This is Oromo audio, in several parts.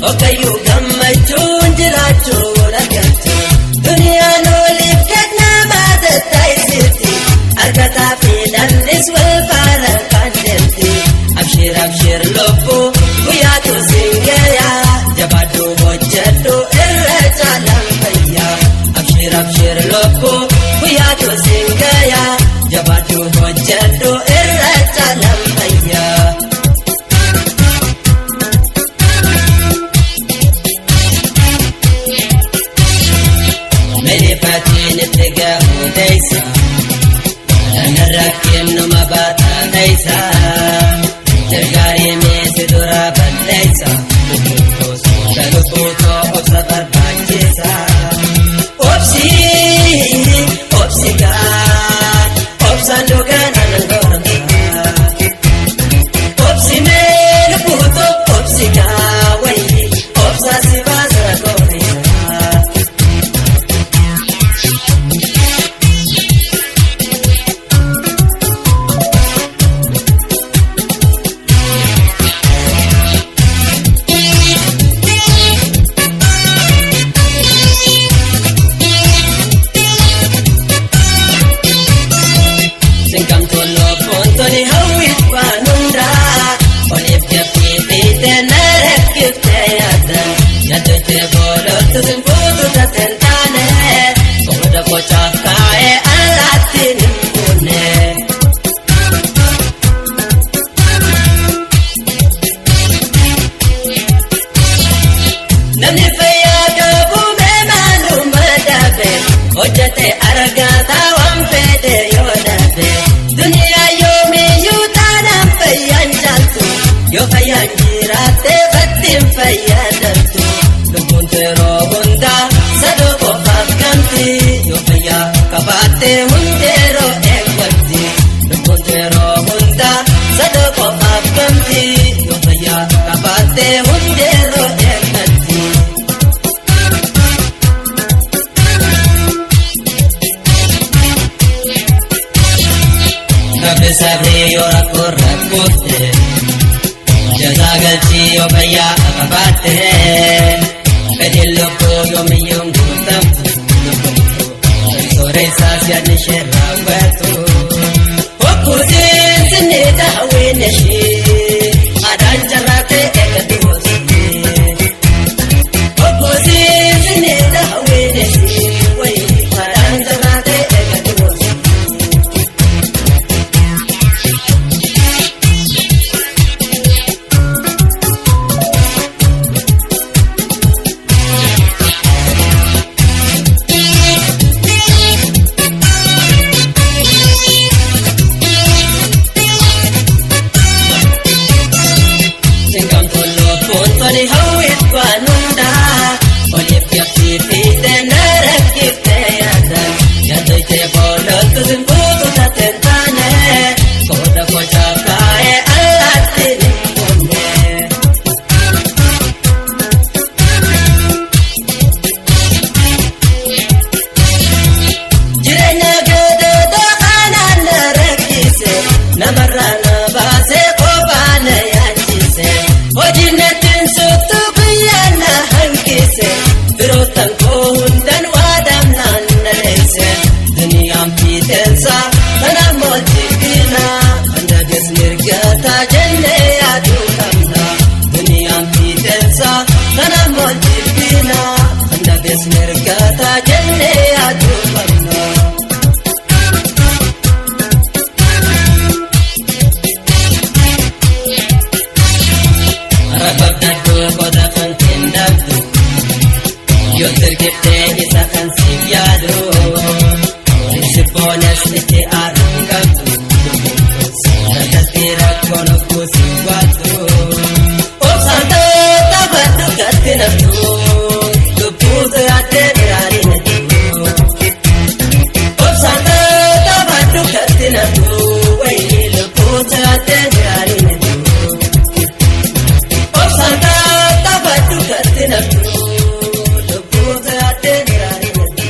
Okayyuu gammachuun jiraachuun argattu. Duniyaan oliif gad nama tattaayisitti. Argataa fi dhallis wal faana kan deemti. Abshir abshir lubbuu guyyaatu singayaa. Jabaadhu hojjedhu irra caalaan fayyaa. Abshir abshir lubbuu guyyaatu singayaa. Jabaadhu hojjedhu irra caalaan fayyaa. Milifatiin itti gahuu teessa. Kanarra kennuma baataa teessa. Gargaarii meesi dura balleessa. Lubbuutoo obsa barbaachisa. Obsi obsi gaa obsaan dhugaan anan goonaa. Obsi mee lubbuutoo obsi gaa wayii obsa si baasa goonaa. Singamtuu lubbuun tuni hawwiif waan hundaa oliif jabbii fiite na rakkiftee yaaddan yaaddottee boodottu sinfuutu tateen taane qooda bocaaf kaa'ee allaattiin hin fuune. Namni fayyaa qabu mee maaluma dhabe hojjete argataa waan fedhe yoo dhabe duniyaa yoomiyyuu taanaan fayyaan caaltu yoo fayyaan jiraatte battiin fayyadamtu lubbuun yeroo hundaa sadoo qofaaf gamti yoo fayyaa qabaatte hundeeroo eeggatti lubbuun yeroo hundaa sadoo qofaaf gamti yoo fayyaa qabaatte hundeeroo eeggatti. Rabbi sabrii yoo rakkoo rakkoofte jazaa galchii yoo fayyaa qabaatte fedhiin lubbuu yoomiyyuun guutamtu sooreessaas yaadni ishee raawwatu. Hokkuutiin sinni daawwin ishee adaan carraaqee eeggatu hoosifte. Hokkuutiin sinni daawwin ishee wayii adaan carraaqee eeggatu hoosifte. Singamtuu lubbuun toli hawwiif waan hundaa oliif jabbii fiite na rakkiftee yaaddan yaaddoytee boolottu sinfuutu tateen taane qooda bocaaf kaa'ee allaattiin hin fuune. Jireenya gadadoo kanaan na rakkise namarraa na baasee qofaa na yaachise hojiin ittiin suttu guyyaa na hanqise firoottan koo hundan waadamnaan na dheesse duniyaan fiixeensa kanaaf moolchibbina handabees mirgataa jennee yaaduu qabna duniyaan fiixeensa kanaaf moolchibbina handabees mirgataa jennee yaaduu qabna. Rababdadhuu qoda kan kenndabdu yoo sirgiftee isa kan siif yaadu sibboonas itti aaruu qabdu dargaggeessi rakkoon of kuusiif waattu. Obsaan taphadhu gatti naftu lubbuutu yaaddee biraarii natu. Obsaan taphadhu gatti naftu wayii lubbuutu yaaddee biraarii natu. Obsaan taphadhu gatti naftu lubbuutu yaaddee biraarii natu.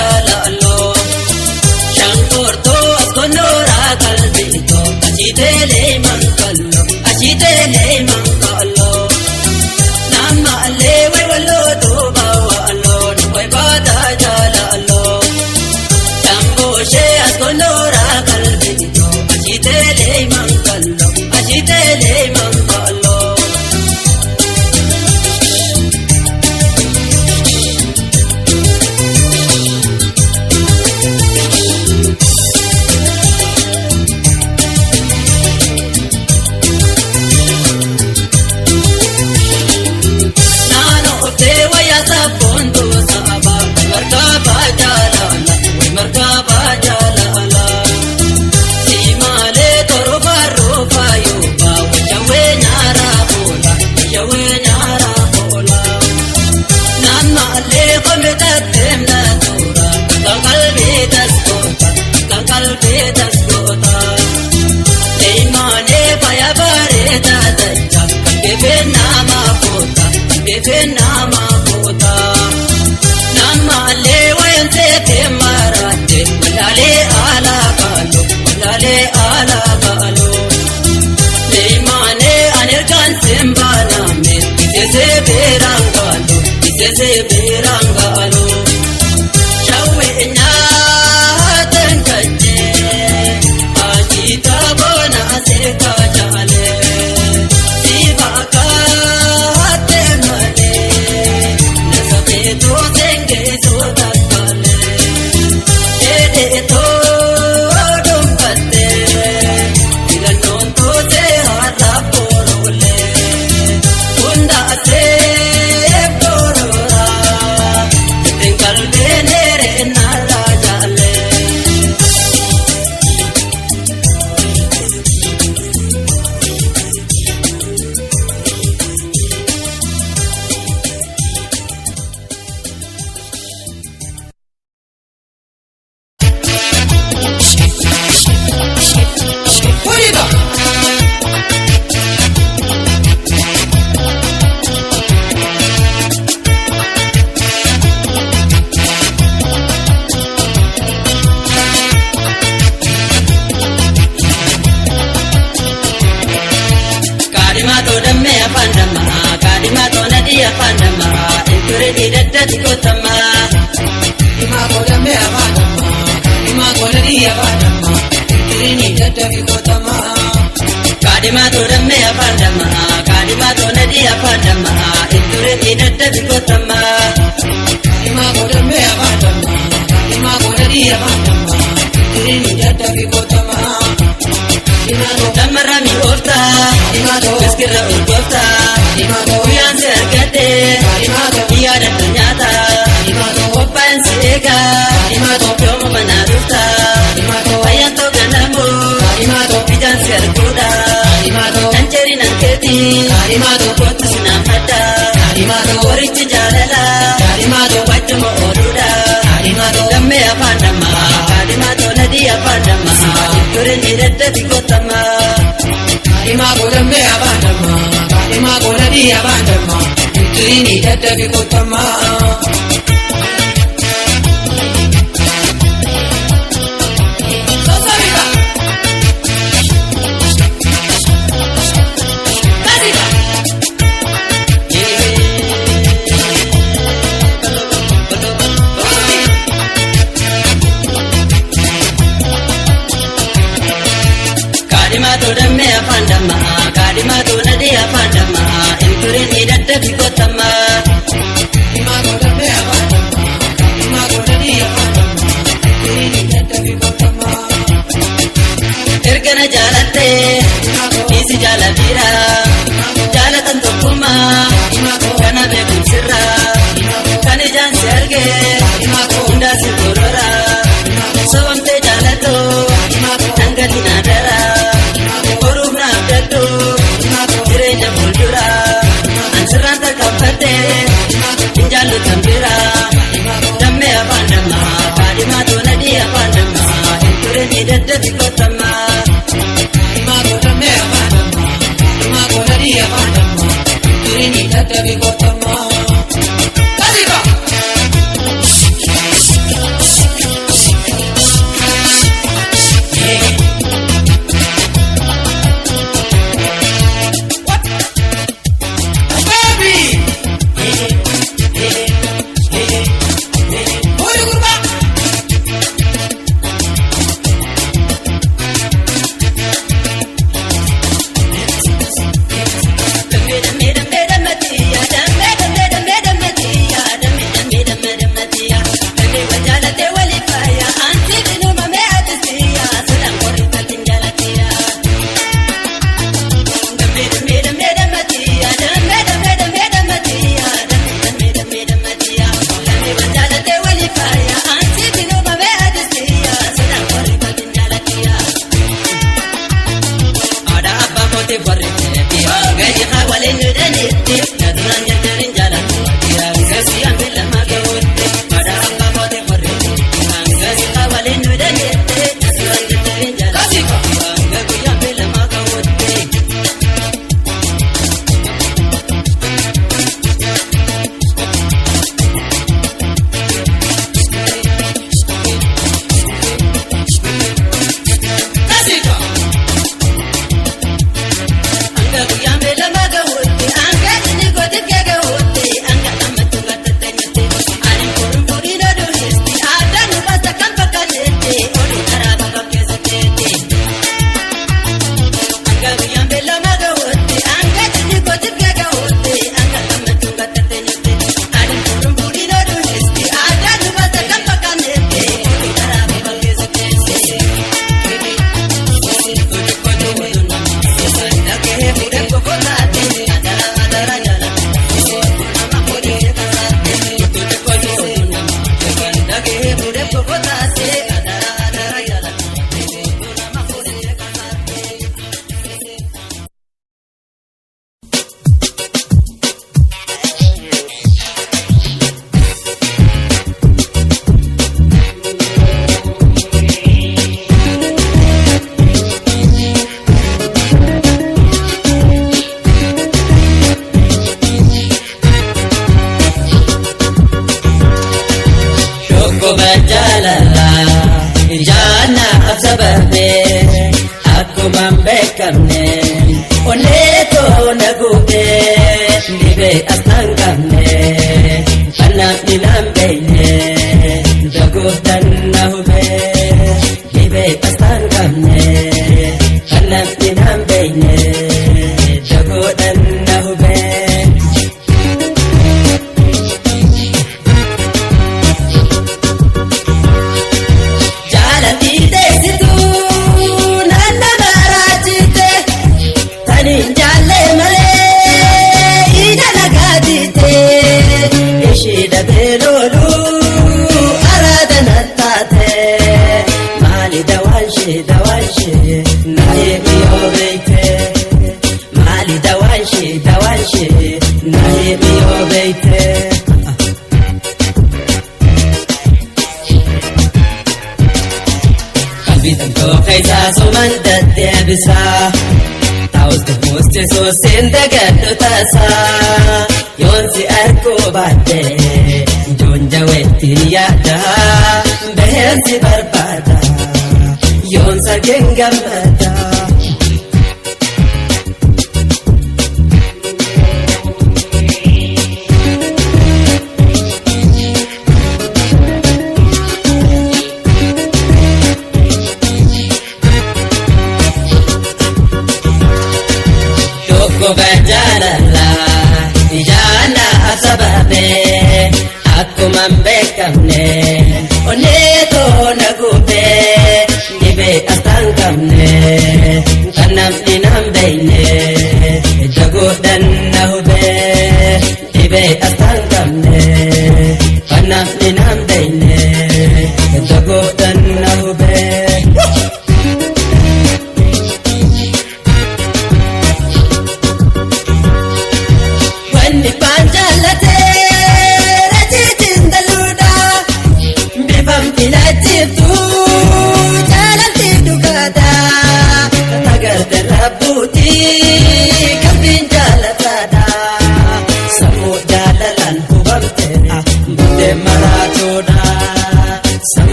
jaalalo. Shankortoo askonooraa qalbiitoo achiteelee mankallo achiteelee mankallo. Nama allee way walloo duuba walloo way baata jaalalo. Tamboshee askonooraa qalbiitoo achiteelee mankallo achiteelee mankallo. Naannoo oftee wayyaa sabboontuu saba margaa baajaalala margaa baajaalala. Simaalee torba roofa yooba wajjawee nyaaraa boola wajjawee nyaaraa boola. Naannoolee komitatee mlaatuura kan qalbii tasgoota kan qalbii tasgoota. Leemaalee faaya bareedaa dachaa kan nama foota kan nama foota. Namaalee wayan seetee maraate walaalee alaa baalo walaalee alaa baalo. Leemaalee ani ergaan simbaaname isee beeraan gaalo isee beeraan gaalo. Shawwee nyaatan kajjee ajiita boona seekaa jaalee siba kaatee malee nasabeetoo sengeessoo takkaalee dheedheetoo dhuunfattee filannoon toosee har'a booroolee hundaasee boorooraa ittiin qalbeen hereenarraa jaalee. Furiba! Kaadhimaa dammee afaan dammaa kaadhimaa nadhii afaan dammaa intureetii daddatti kootamaa. Himaa godhamee afaan dammaa, himaa godhanii afaan dammaa, ittiin daddabi kootamaa. Kaadhimaa dammee afaan dammaa kaadhimaa nadhii afaan dammaa intureetii daddatti kootamaa. Himaa godhamee afaan dammaa, himaa godhanii afaan dammaa, ittiin daddabi kootamaa. Damarra mi'ooftaa biskirra urgooftaa guyyaan si argadhee yaadadhu nyaataa qophaa'in si eegaa yooma manaa dhuftaa fayyaan toogganamoo ijaan si arguudha nan jeeri nan keetii kootu si naan faddaa qorichi jaalalaa wajjuma ooluudha dammee afaan dammaa kaadhimaa toonadii afaan dammaa tureen daddabi kootamaa. Himaa godhamee afaan dammaa, himaa godhanii afaan dammaa, ittiin daddabi kootamaa. Sosoriba! Kasiba! Kaadhimaa dammee afaan dammaa kaadhimaa toonadii afaan dammaa intureen daddabi kootamaa. Himaa godhamee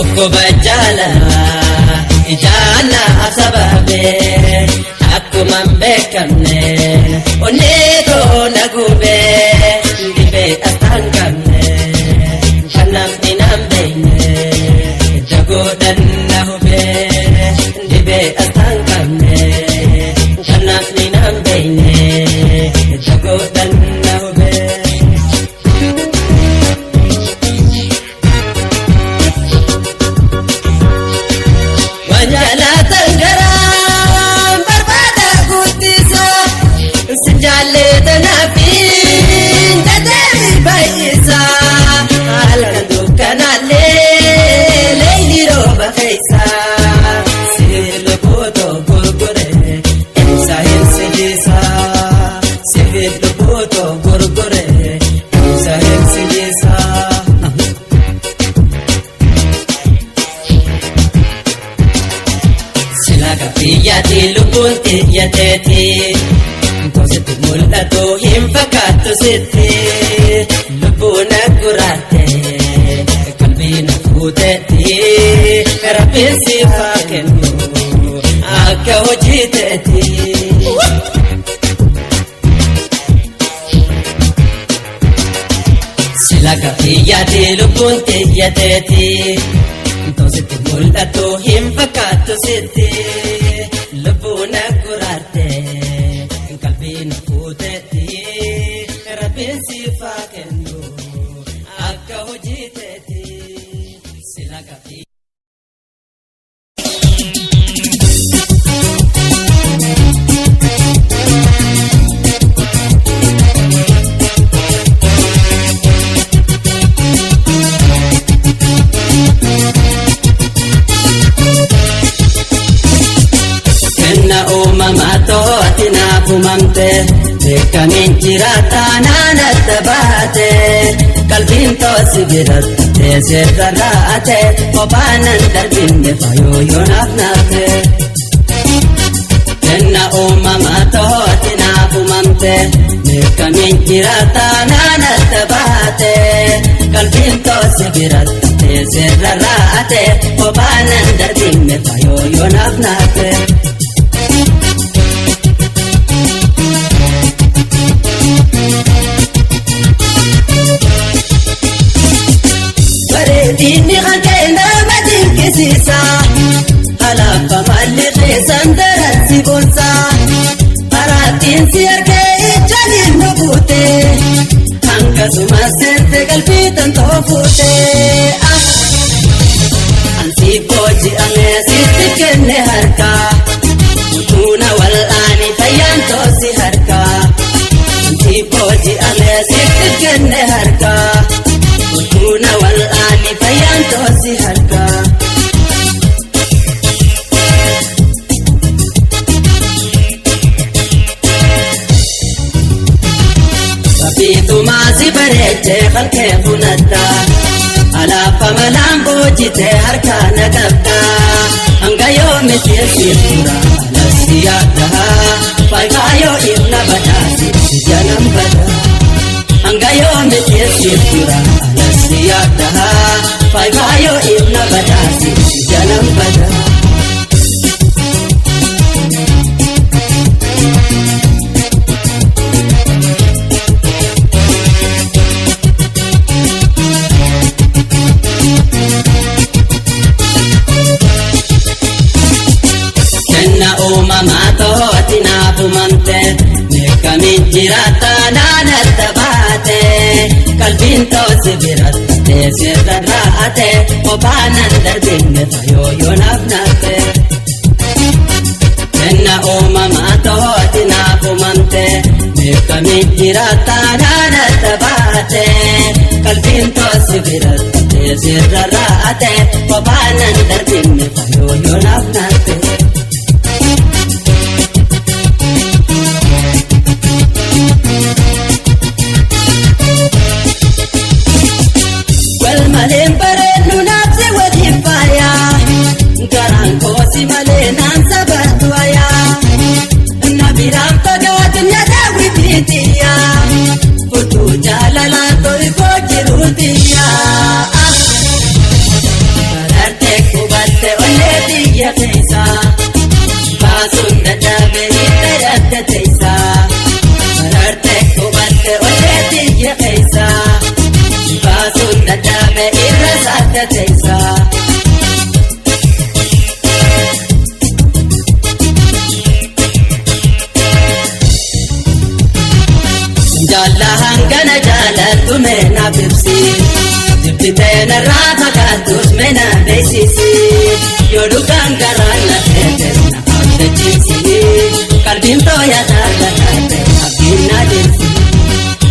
Dhukkuba jaalalaa ijaanaaf sababee akkuma hin beekamne onnee koo na gubee dhibee asxaa hin qabne kan namni na hin beekne dagoodhan na hubee dhibee asxaa hin qabne kan namni na hin beekne dagoodhan na hubee. Wanjaalatan garaan barbaada guddisa si jaallatanaaf tajaajila baay'isa halkan dukkanaallee leeyli rooba keessa si lubbuutoo gurgure ibsa hin sidiisa si lubbuutoo gurgure ibsa hin sidiisa. Sila biyyaatti lubbuun xiyyateeti. Gosti mul'atu hin fakkaattu sitti. Lubbuun gurraatte qalbii na fuuteetti. Rabbiin siif haa kennu akka hojii teetti. Sila biyyaatti lubbuun xiyyateeti. Tositti mul'atu hin fakkaattu sitti. Lubbuun gurraatte qalbii na fuuteetti. Rabbiin siif haa kennu akka hojii teetti. Sila biyyaatti. Kenna uumamaa to'ati naaf uumamte beekamiin jiraata naannatti baate qalbiin toosi biratti teessirra raate kophaa nan darbinne fayyoo yoonaaf naafte. Kenna uumamaa to'ati naaf uumamte beekamiin jiraata naannatti baate qalbiin toosi biratti teessirra raate kophaa nan darbinne fayyoo yoonaaf naafte. Bareedinni kan nama dinqisiisa. Alaabaa malli keessan daran si boonsa. Araattiin si argee ijaan nu buute. Akkasuma seente qalbii tantoo fuute. Ansi booji'amee sitti kenne harka. Utuuna wal'aani fayyaan toosi harka. Ansi booji'amee sitti kenne harka. Utuuna wal'aani fayyaan toosi harka. Rabbiitumaa si bareechee halkee funatta. Alaabaa malaan boojitee harkaa na qabda. Hanga yoomiti siif tura alassi yaadda. Faayifaa ifna badhaasi janan bada. Hanga yoomiti siif tura alassi yaadda. Faayifaa ifna badhaasi janan bada. Kenna uumamaa to'ati naaf uumamte beekamiin jiraata naannatti baate qalbiin toosi biratti teessirra raate kophaa nan darbinne fayyoo yoonaaf naafte. Kenna uumamaa to'ati naaf uumamte beekamiin jiraata naannatti baate qalbiin toosi biratti teessirra raate kophaa nan darbinne fayyoo yoonaaf naafte. Wal maleen bareednu naafsi waliin faaya. Garaan koosi malee naan sabartu ayaa. Na biraan fagaatu nyaata witiitiya. Furtuu jaalalaa tolfoo jiruutiya. naaf ibsi. Jibbitee narraa fagaattus mee na beeksisi. Yoo dhugaan garaa na feete na abdachiisi. Qalbiin tooya taata taate abdiin na deemsi.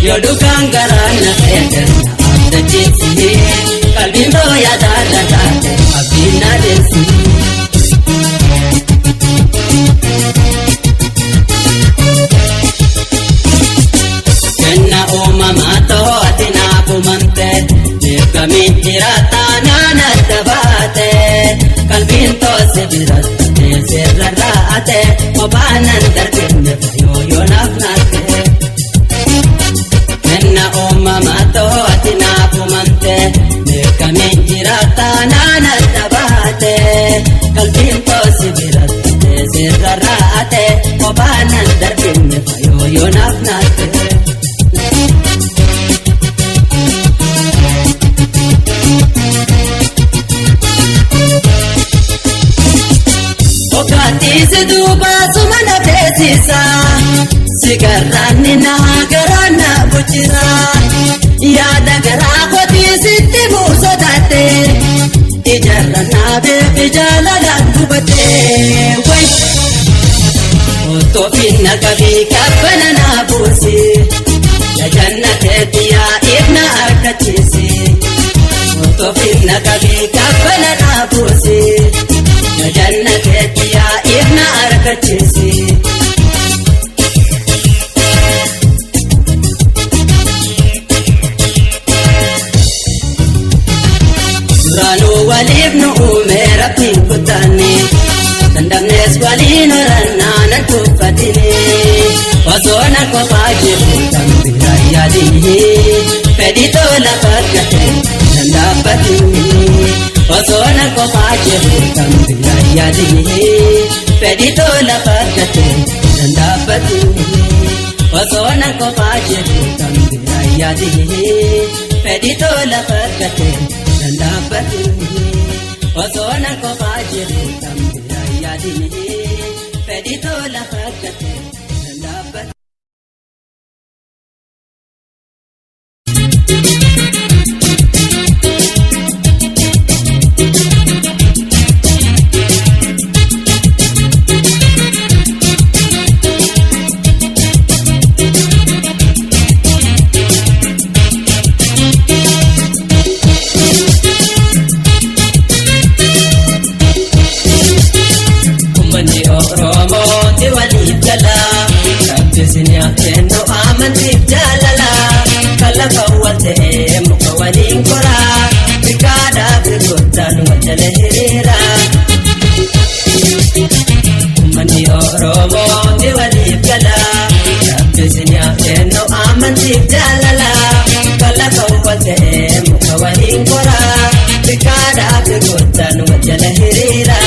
Yoo dhugaan garaa na feete na abdachiisi. Qalbiin tooya taata taate abdiin na deemsi. Kenna uumamaa to'ati naaf uumamte beekamiin jiraataa naana adda baate qalbiin toose biratti teessirra raate kophaan darbinne fayyoo yoo naaf naatte. Kenna uumamaa to'ati naaf uumamte beekamiin jiraataa naana adda baate qalbiin toose biratti teessirra raate kophaan darbinne fayyoo yoo naaf naatte. Okaatiisi duuba suma na beeksisa sigarraanni na garaa na bulchisa yaada garaa kootiisitti muusotaate ijaarra naa beefi jaalalaan gubate wayi. Otoofinna qabii kabbana naa buusi jajanna keetiyaa ifna argachiisi. Otoofinna qabii kabbana naa buusi. Jajanna keetiyaa ifna argachiisi. Duraanuu waliif nu uume rabbiin kutaanne dandamnees waliin horannaa nan tuffatine osoo na kophaa jiru kan biraa yaadini fedhii tola fakkate nan dhaabbatini osoo na kophaa jiru kan biraa yaadini fedhii tola fakkate nan dhaabbatini osoo na kophaa jiru kan biraa yaadini fedhii tola fakkate nan dhaabbatini osoo na kophaa jiru kan biraa yaadini fedhii tola fakkate nan dhaabbatini. Uummanni Oromooti waliif gala. Rabbisni haa kennu amantiif jaalala. Kan lafa wal ta'ee muka waliin kora. Bikaadhaa fi gottaan wal jala hiriira. Uummanni Oromooti waliif gala. Rabbisni haa kennu amantiif jaalala. Kan lafa wal ta'ee muka waliin kora. Bikaadhaa fi gottaan wal jala hiriira.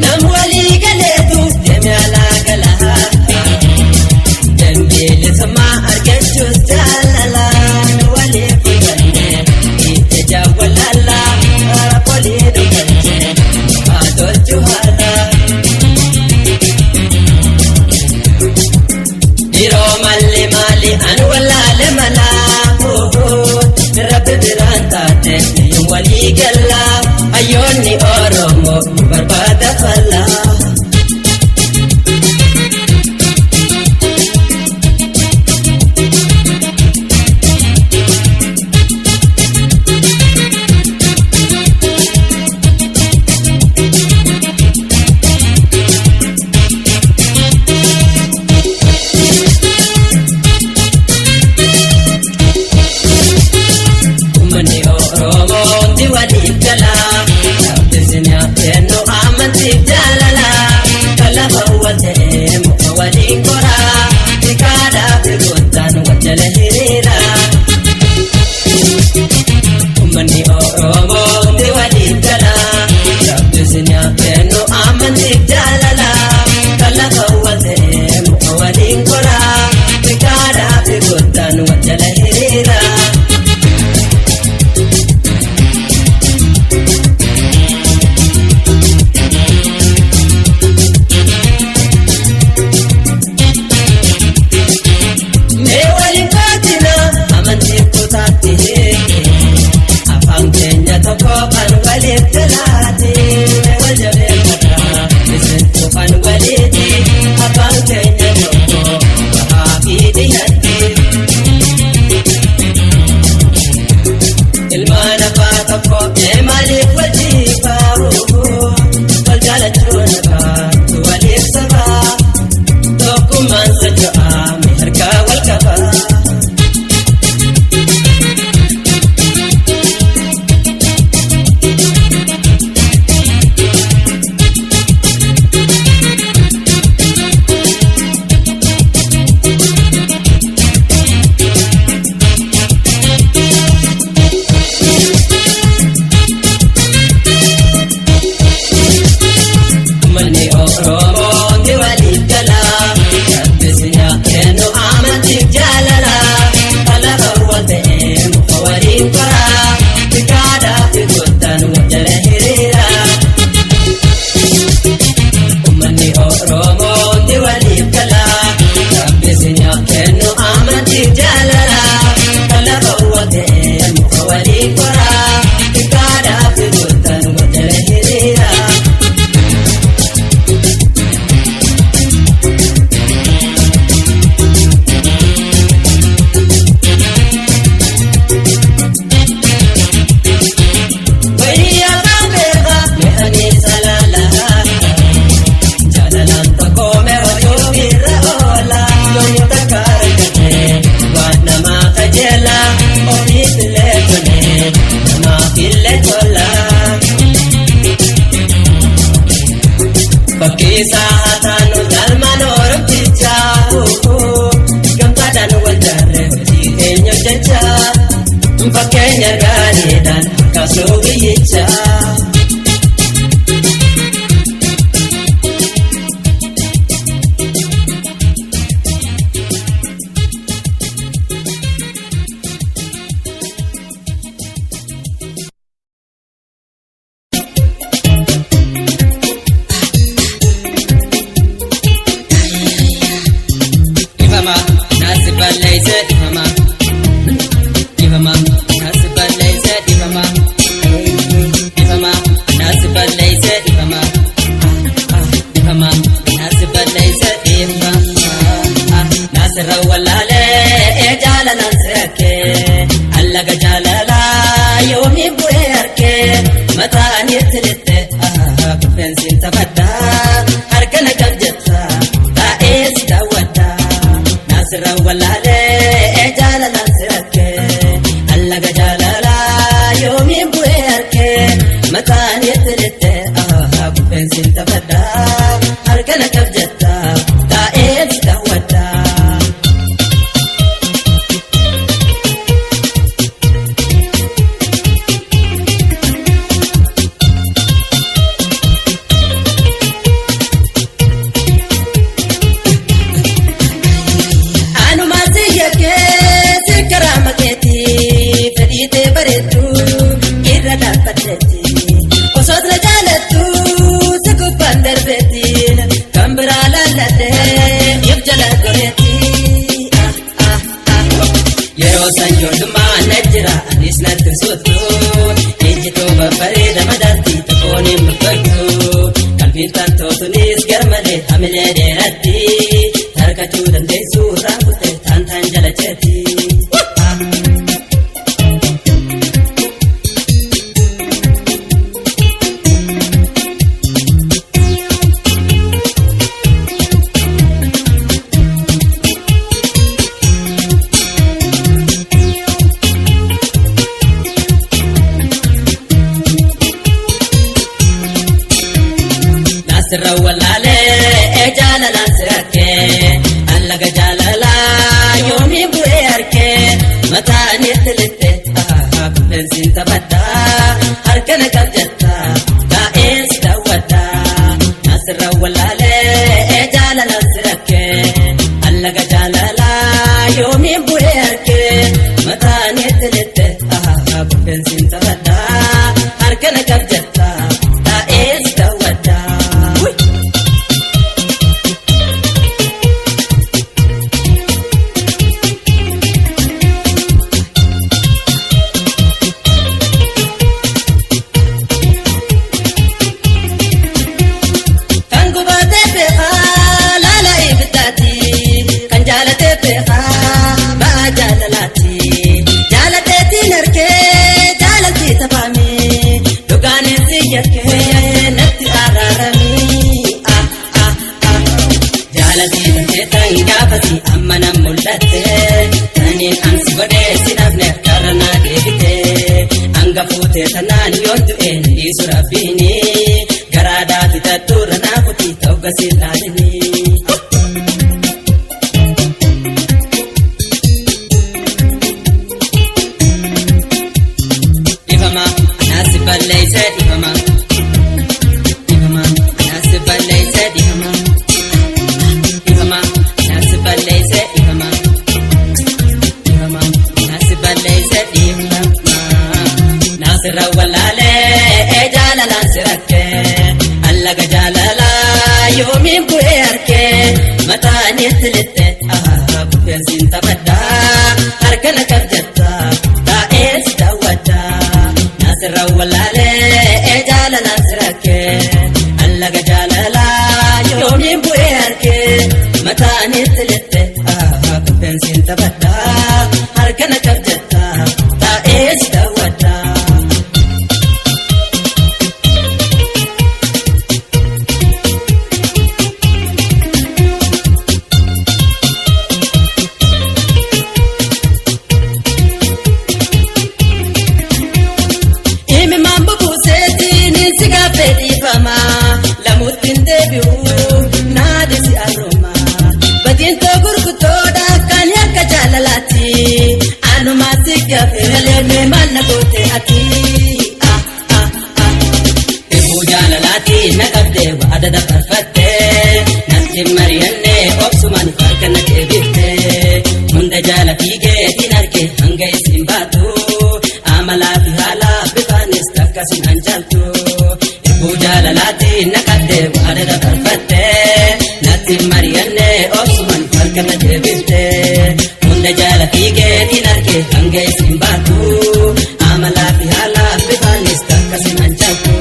Nam walii galeetu deeme alaa galaa. Dambiilisummaa Taanu jaalmaan oromtichaa gamtaadhaan wal jaarree hojii keenya hojjechaa fakkeenya gaariidhaan kaasuu biyyichaa. Ifama naasi balleeyse ifama. Ifama naasi balleeyse ifama. Ifama naasi balleeyse ifama. Ifama naasi balleeyse ifama. Naasirra wallaalee jaalalaan sirakkee allaga jaalalaa yoomii bu'ee harkee mataan itti lixxe kuffeensiin taphadhaa harka na qab jetta taa'ee si daawwadhaa. Naasirra wallaalee jaalalaan sirakkee allaga jaalalaa yoomiin bu'ee harkee mataan itti lixxe kuffeensiin taphadhaa harka na qab jetta taa'ee si daawwadhaa. Anuma siyya keessa karaa makeeti fedhii tee bareeddu irra dhaabbatteetti. Osoo na jaalattu si gubbaan darbeetti kan biraa laalladhee if jala goreetti. Yeroo san ijoollummaa na jira anis natti sottu ijji too babbareeda madaalti tokkoon hin murtooftu qalbiin tantootunis garmalee hamilee dheeratti tarkachuu dandeessu irraa kutte taantaan jala jeetti. Naasirra wallaalee jaalalaan sirakkee allaga jaalalaa yoomii bu'ee harkee mataan itti lixxe kuffeensiin taphadhaa harka na qab jetta taa'ee si daawwadhaa. Naasirra wallaalee jaalalaan sirakkee allaga jaalalaa yoomii bu'ee harkee mataan itti lixxe kuffeensiin taphadhaa harka na qab jetta taa'ee si daawwadhaa. Kan gubatee beekaa laala ibiddaati. Kan jaalatee beekaa ba'aa jaalalaati. Jaalateetiin harkee jaalaltii taphaame. Dhugaaniin si yakkee natti araarame. Jaalatii tantee tan gaafasi amma nan mul'atte. Taniin ansi godhee si dhabne karra naa deebite. Hanga fuutee tanaan yoon du'e dhiisu rabbiini. Garaadhaa fitattuurra naa kuti ta'u si laalini. Ifama naasi balleeyse ifama. Ifama naasi balleeyse ifama. Ifama naasi balleeyse ifama. Ifama naasi balleeyse ifama. Naasirra wallaalee jaalalaan sirakkee allaga jaalalaa yoomiin bu'ee harkee mataan itti lixxe kuffeensiin taphadhaa harka na qab jetta taa'ee si daawwadhaa. Naasirra wallaalee jaalalaan sirakkee allaga jaalalaa yoomiin bu'ee harkee mataan itti lixxe kuffeensiin taphadhaa harka na qab jetta taa'ee si daawwadhaa. Imi mambo buseeti ni si gaaffee dhiifama. Natti mari'annee obsumaan harka na deebifte. Hunda jaala fiigeetiin arge hanga isin baatu. Amalaa fi haala bifaanis takkasin anjaaltu. Ebbuu jaalalaatiin na qabde waada dabarfatte. Natti mari'annee obsumaan harka na deebifte. Hunda jaala fiigeetiin arge hanga isin baatu. Amalaa fi haala bifaanis takkasin anjaaltu.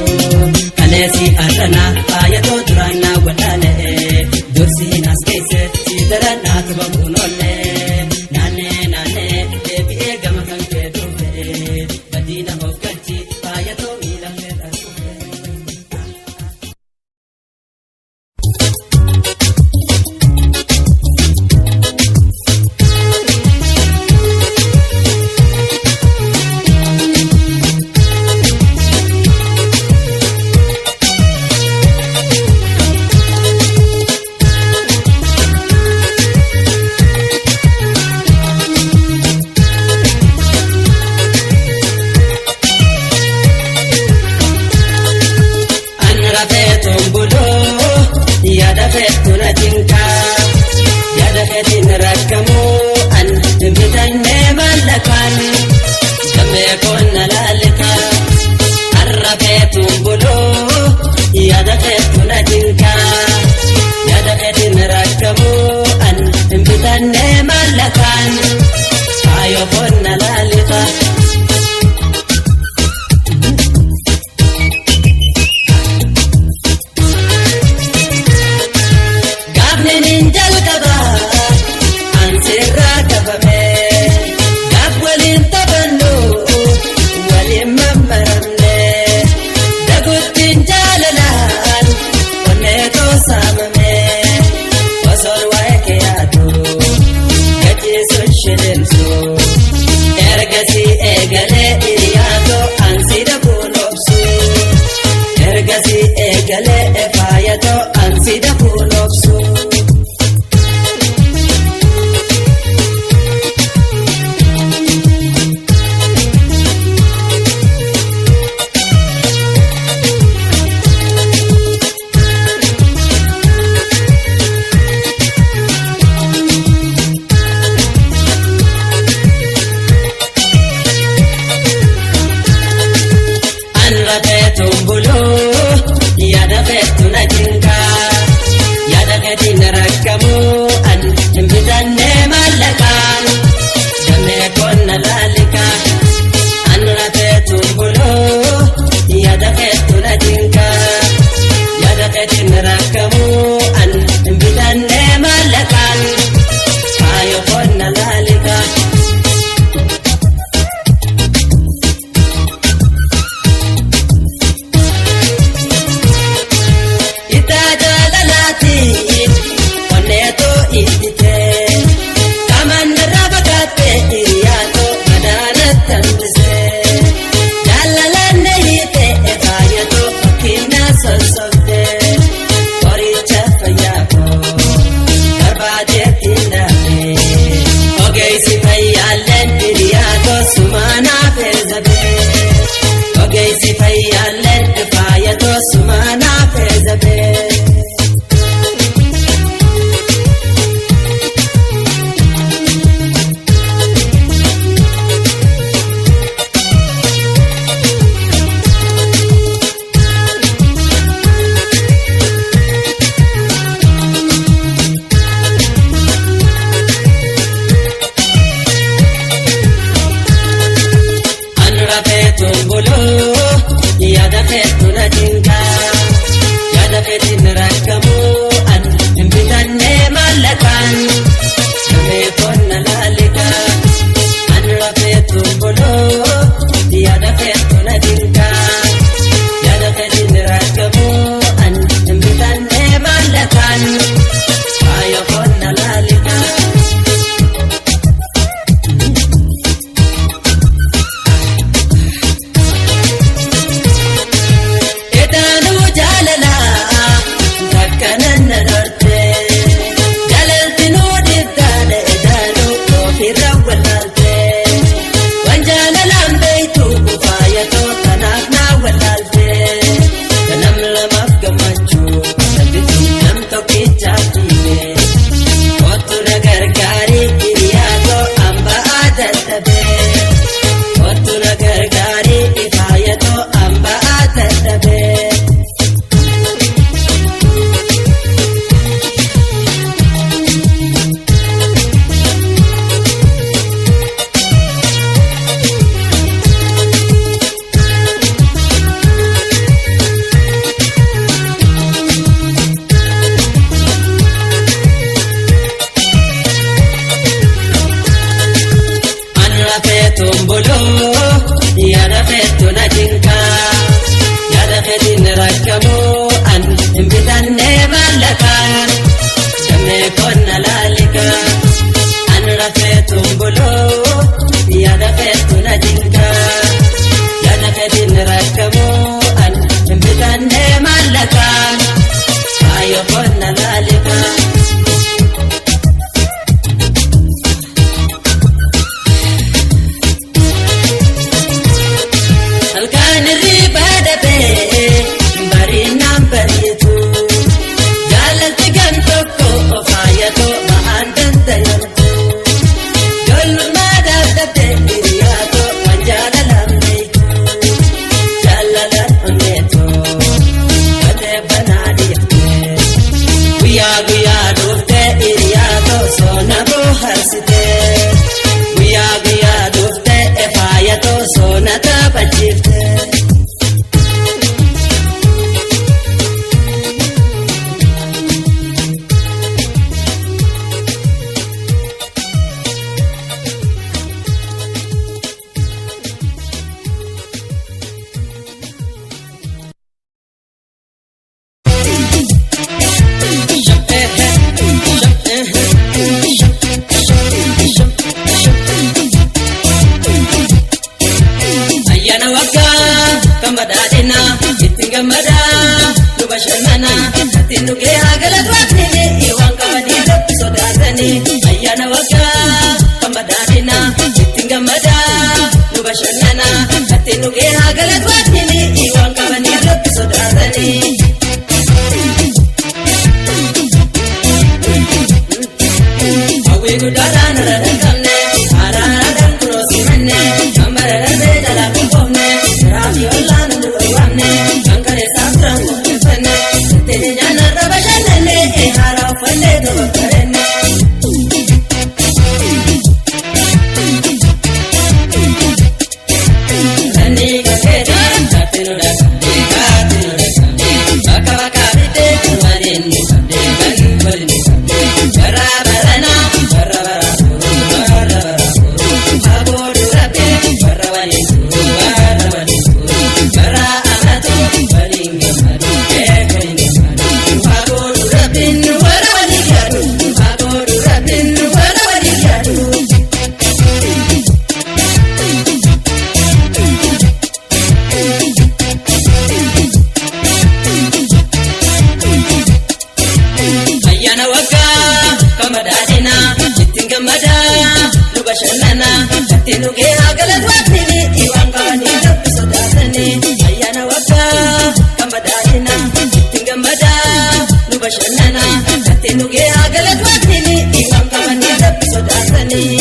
Kaleessi arrana faayatoo duraannaa walaalee. Dursi hin as keesse si darannaa tubamuun oolle. Naannee naannee deebi'ee gama kan kee dhufe. Badiina of galchi faayatoo miila fe'an dhufe. An rafeetuun buluu yaada feetu na cinqaa yaada feetiin rakkamuu an hin bitannee maallaqaan gammee koonna laalikaa. An rafeetuun buluu yaada feetu na cinqaa yaada feetiin rakkamuu an hin bitannee maallaqaan faayoo koonna laalikaa. Gaafni nin jalqaba an sirraa qabame gaaf waliin taphannu waliin mammaramne daguttiin jaalalaan onneetoo saamame osoon waa'ee kee yaadu gachiisuun shilimsu ergasii eegalee hiriyaatoo an si dhabuun obsu. Ergasii eegalee faayatoo an si dhabuun obsu. An rafeetuun buluu yaada feetu na cinqaa yaada feetiin rakkamuu an hin bitannee maallaqaan gammee koonna laalikaa. An rafeetuun buluu yaada feetu na cinqaa yaada feetiin rakkamuu an hin bitannee maallaqaan faayoo koonna laalikaa. Itaa jaalalaatiin onneetoo ittitee qaamannarraa fagaattee hiriyaatoo madaala tambisee jaalalaan hiitee faayatoo fakkiinaa sossobdee qoricha fayyaa koo barbaadeetti dhaabee ogeessi fayyaalleen hiriyaatoo sumaanaa feezabee ogeessi fayyaalleen faayatoo sumaanaa feezabee. An rafeetuun buluu yaada feetu na cinqaa yaada feetiin rakkamuu an hin bitannee maallaqaan gamee koonna laalikaa. An rafeetuun buluu yaada feetu na cinqaa yaada feetiin rakkamuu an hin bitannee maallaqaan faayoo koonna laalikaa. Edaanuu jaalalaa takka nan dhorte jaalaltinuu dhiibtaadha edaanuu ofirra walaalte waan jaalalaan beektu faayatoo kanaaf naa walaalte kanam lamaaf gammachuu namni nam tokkichaati. na laalika. Halkan hirribaa dhabee barinaan bariitu jaalalti gan tokko faayatoo ba'aan dandayamtu ijoollummaa dhaabbattee hiriyaatoo waan jaalalaan beektu jaalalaan onneetoo batee banaa dhiiftee guyyaa guyyaa dhuftee hiriyaatoo soona bohaarsitee guyyaa guyyaa dhuftee faayatoo soona taphachiiftee. Ayyaana waggaa kan badhaadhinaa ittiin gammadaa nu bashannanaa ittiin dhugee haa galatu waaqni waan qabanii rabbi sodaatanii. Ayyaana waggaa kan badhaadhinaa ittiin gammadaa nu bashannanaa ittiin dhugee haa galatu waaqni waan qabanii rabbi sodaatanii. Hawwii guddaadhaan irra dhaqqabne haaraadhaan kunoo simanne kan bara darbee jalaa qophoofne siraafi ollaan nu dhowwaamne kan kaleessaaf turan qopheeffanne ittiin nyaanarra bashannanne haaraa uffannee tobaffarenne. Nani gateeti gaati nu dhaqabde gaati nu dhaqabde bakka bakka bitee waliin nu qabde kan waliin nu qabde bara baranaa bara bara furu bara bara furu fagoo durabde bara waliin turu bara waliin turu bara amatu waliin gammadu waliin gammadu fagoo durabde bara waliin gaadu fagoo durabde bara waliin gaadu. Ayyaana waggaa kan badhaadhinaa ittiin gammadaa nu bashannanaa ittiin dhugee haa galatu waaqni waan qabanii rabbi sodaatanii. Ayyaana waggaa kan badhaadhinaa ittiin gammadaa nu bashannanaa ittiin dhugee haa galatu waaqni waan qabanii rabbi sodaatanii.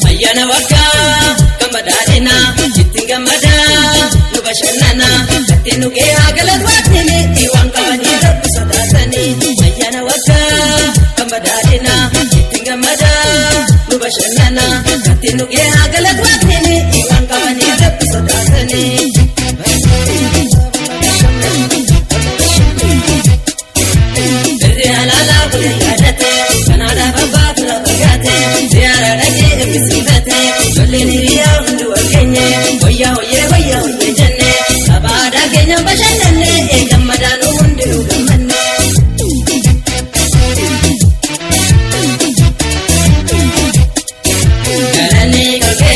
Ayyaana waggaa kan badhaadhinaa ittiin gammadaa nu bashannanaa ittiin dhugee haa galatu waaqni waan qabanii rabbi sodaatanii. Ayyaana waggaa kan badhaadhinaa ittiin gammadaa nu bashannanaa ittiin dhugee haa galatu waaqni waan qabanii rabbi sodaatanii. Birri alaalaa kun yaadate kanaadhaaf abbaa fira fagaate ziyaara dhaqee eebbisiifate ijoolleen hiriyaa hundi wal geenye wayyaa hoyyee wayyaa hoyyee jenne abaadhaa keenyaan bashannanne gammadaan hundi nu gammanne. Galanii galgee.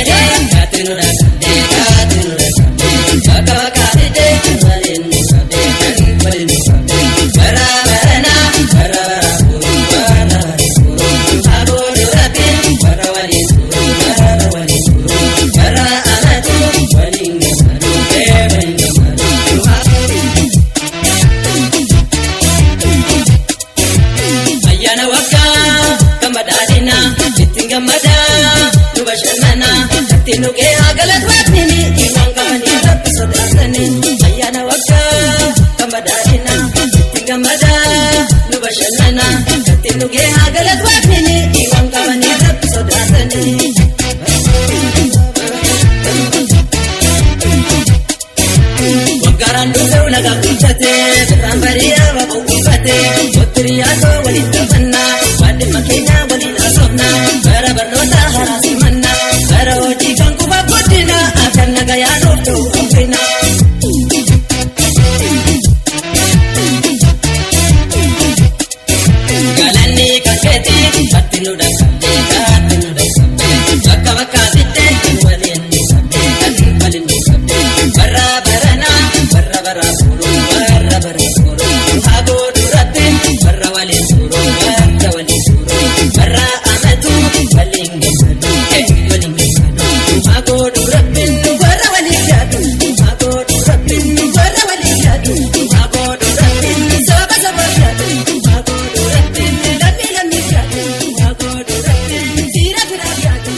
Gammadaa nu bashannana itti nu gee galata waaqni waan qabanii rabbi sodaatanii ayyaana waggaa kan badhaadhina itti gammadaa nu bashannana itti nu gee galata waaqni waan qabanii rabbi sodaatanii. Waggaaraan dhufe ulagaa guuttatee birraan bari'aa waaqoo uumfatee wattiriyaatoo waliin taphannaa waan dhimma keenyaa waliin haasofnaa bara barnoota haaraa simannaa bara hojii kan kufa guddinaa kan nagayaa nuuf ta'u hawwina. Galanni kan keetii batti nu dhaqqabdee gaatti nu dhaqqabdee bakka bakkaatitti waliin nu qabdee kan waliin nu qabdee barra baranaa barra bara suuruu barra bara suuruu haagoo duratti barra waliin suuruu barra waliin suuruu barra amatu waliin gammadu waliin gammadu haagoo duratti barra waliin yaadu haagoo duratti barra waliin yaadu haagoo duratti saba saba yaadu haagoo duratti lammii lammii yaadu haagoo duratti fira fira yaadu.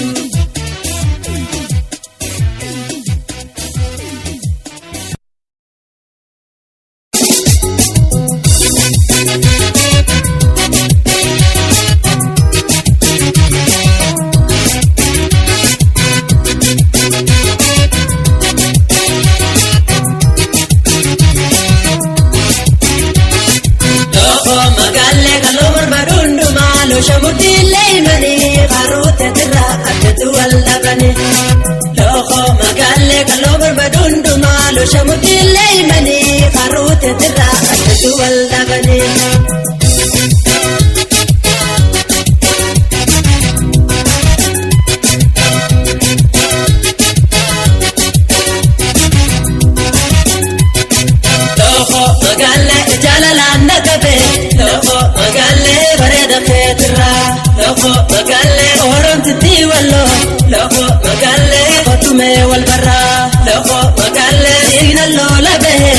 Looko magaalee kaloo barbaadu hundumaa loosha mudhiilee himanii haroota irraa addatu wal dhabanii. Looko magaalee kaloo barbaadu hundumaa loosha mudhiilee himanii haroota irraa addatu wal dhabanii. Looko magaalee jaalalaan na qabe looko magaalee bareeda keetirraa looko magaalee oromtitti walloo looko magaalee qotumee wal barraa looko magaalee dhiigna loola bahe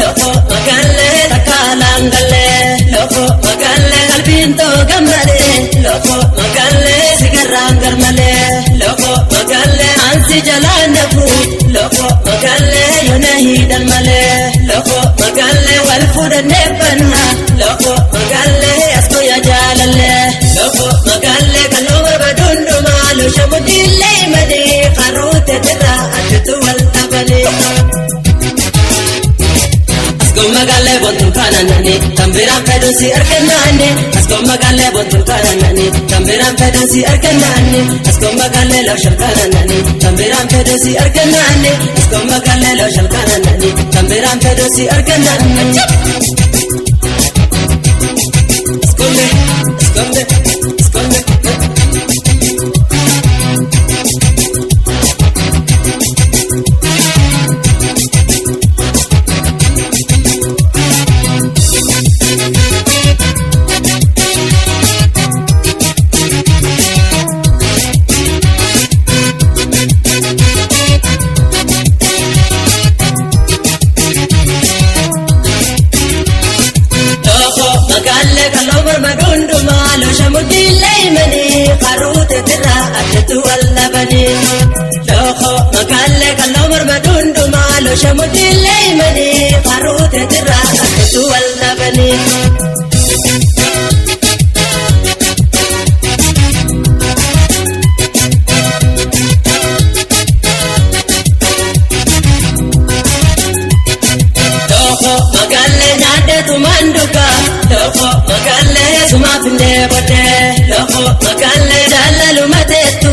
looko magaalee takkaalaan gallee looko magaalee qalbiin too gammadee looko magaalee sigarraan garmalee looko magaalee ansi jalaan nafu looko magaalee yoona hidhan malee looko magaalee wal fuudhannee banna looko magaalee askooya jaalallee looko magaalee kaloo barbaadu hundumaa loosha mudhiilee malee qaruute irraa addatu wal dhabalee. Askoo magaalee bontuun kaananani kan biraan fedhuun si argannaani. Askoo magaalee bontuun kaananani kan biraan fedhuun si argannaani. Askoo magaalee looshan kaananani kan biraan fedhuun si argannaani. Askoo magaalee looshan kaananani kan biraan fedhuun si argannaani. Esconde, esconde, esconde. Looko magaalee kaloo barbaadu hundumaa loosha mudhiilee himanii qaruute irraa addatu wal dhabanii. Looko magaalee kaloo barbaadu hundumaa loosha mudhiilee himanii qaruute irraa addatu wal dhabanii. Looko magaalee nyaadheetu manduka looko magaalee sumaaf illee bodhee looko magaalee jaalaluma teettu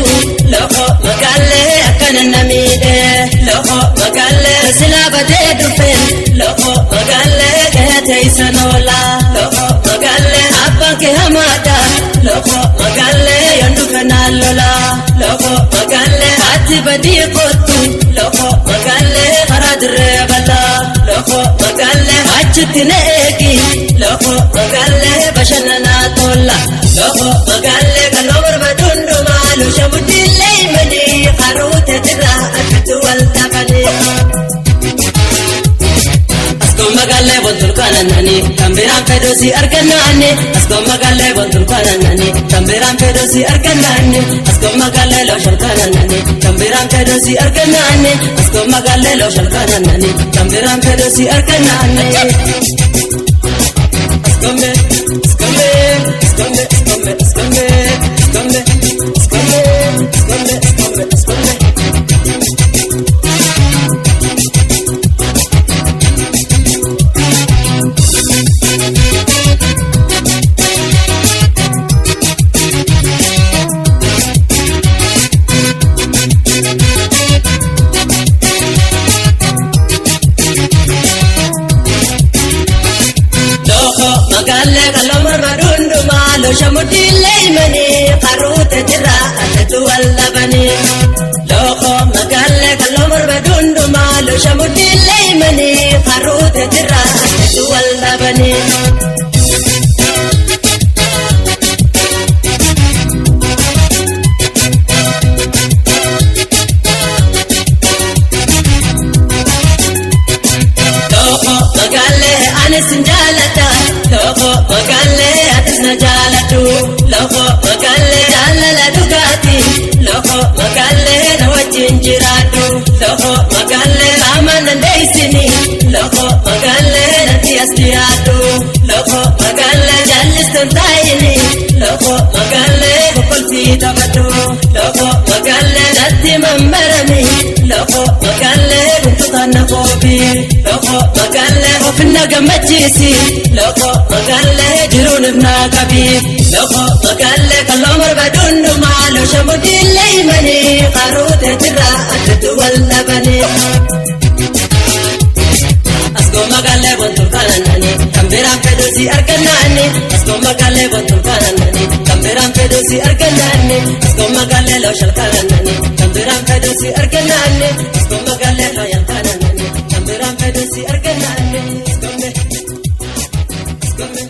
looko magaalee akkana namiidhee looko magaalee silaa batee dhufeen looko magaalee keete isa noola looko magaalee abbaan kee hamaadha looko magaalee yoon kanaan lola looko magaalee ati badii kottu looko magaalee karaa dirree bal'aa looko magaalee achitti na eegi looko magaalee bashannanaa tola looko magaalee kaloo barbaadu hundumaa loosha mudhiilee himanii qaruute irraa addatu wal dhabanii. Askoo magaalee bontuun kaananani kan biraan. Tambiraan fedhu si argannaani askoo magaalee bontuun kananani. Tambiraan fedhu si argannaani askoo magaalee looshan kananani. Tambiraan fedhu si argannaani askoo magaalee looshan kananani. Tambiraan fedhu si argannaani. Askombe, askombe, askombe, askombe, askombe, askombe, askombe, askombe, askombe, askombe. Magaalee kaloo morma hundumaa loosha mudhiilee himanii qaruute jira atetu wallabanii. Looko magaalee kaloo morma hundumaa loosha mudhiilee himanii qaruute jira atetu wallabanii. Looko magaalee ani sin jaalladha. Looko magaalee atis na jaalladhu. Looko magaalee jaalala dhugaati. Looko magaalee na wajjin jiraadhu. Looko magaalee qaama nan deessini. Looko magaalee natti as dhiyaadhu. Looko magaalee jallistuun taa'ini. Looko magaalee boqqoltii taphadhu. Looko magaalee natti mammarami. Looko magaalee guntutaan na qoobi. Looko magaalee ofinna gammachiisi. Looko magaalee jiruun ifnaa qabi. Looko magaalee kaloo morma dundumaa loosha mudhiilee himanii qaruute jira addatu wal dhabanii. Askoo magaalee bontuun kananani tambiraan fedhu si argannaani. Askoo magaalee bontuun kananani tambiraan fedhu si argannaani. Askoo magaalee looshan kananani tambiraan fedhu si argannaani. Askoo magaalee looyan kananani tambiraan fedhu si argannaani. Askombe, askombe.